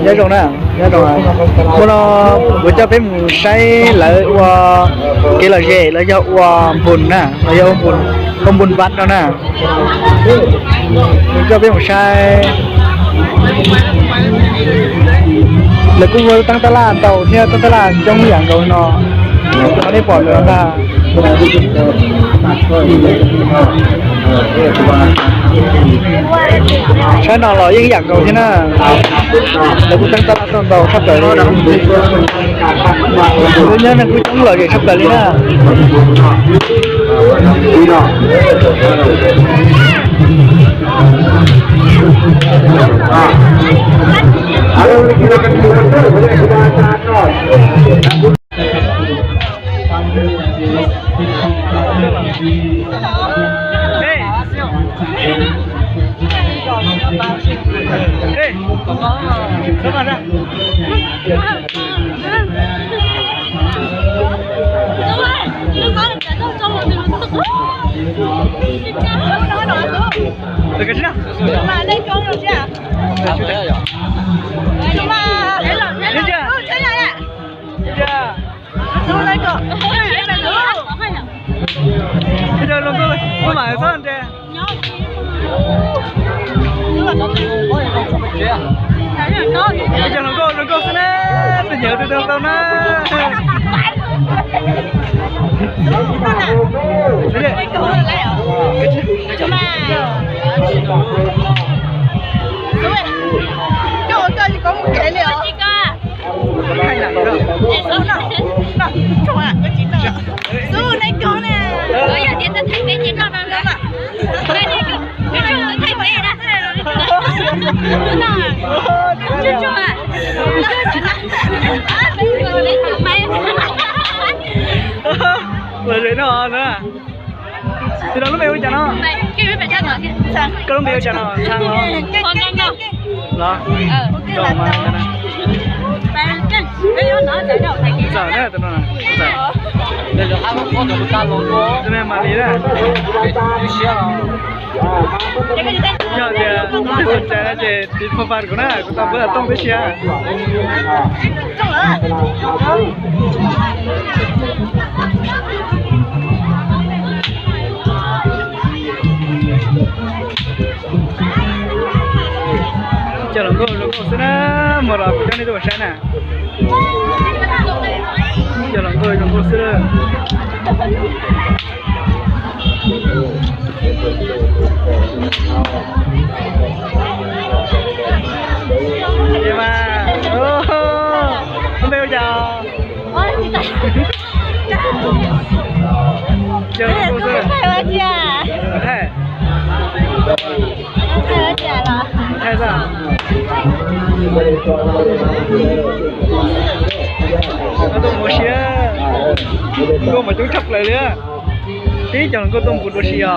Nyob zoo na, nyob zoo. Hnub no kuv coj peb mus saib lawv ua kev lom zem los yog ua npun na, los yog ua npun vaj no na. Kuv coj peb mus saib. Lawv kuj muaj teeb tab laj ntau thiab, teeb tab laj coob yam nkaus no. Qhov nej pom lawm ntag. Saib no los yeej yam nkaus thiab na. Lawv kuj teeb tab laj tau ntau tshaj plaws li. Lub nyob neeg kuj coob lom zem tshaj plaws li na. Ib co hluas nkauj, kuv mam txhob nres. Ib co hluas nkauj, hluas nkauj xwb na, tus nyiam tus tau tau na. Los ze no na. Tus no lub npe hu cas no? Koj lub npe hu cas no? Ntxhab los? Los? Ntxawm na tus no. Tus no mam li na. Yog tias nej sib txawj cai no ces tiv phoj pab kuv na, kuv tau npawb xov tooj tib si. Cov hluas nkauj zoo nkauj xwb na, mus los kuv coj nej tuaj mus saib na. Cov hluas nkauj zoo nkauj xwb. Koj npe hu cas? Cov hluas nkauj xwb. Thaij. Thaij xwb. Tuaj mus ua si, nkauj mas coob tshaj plaws li. Tib cov hluas nkauj tuaj mus ua si os.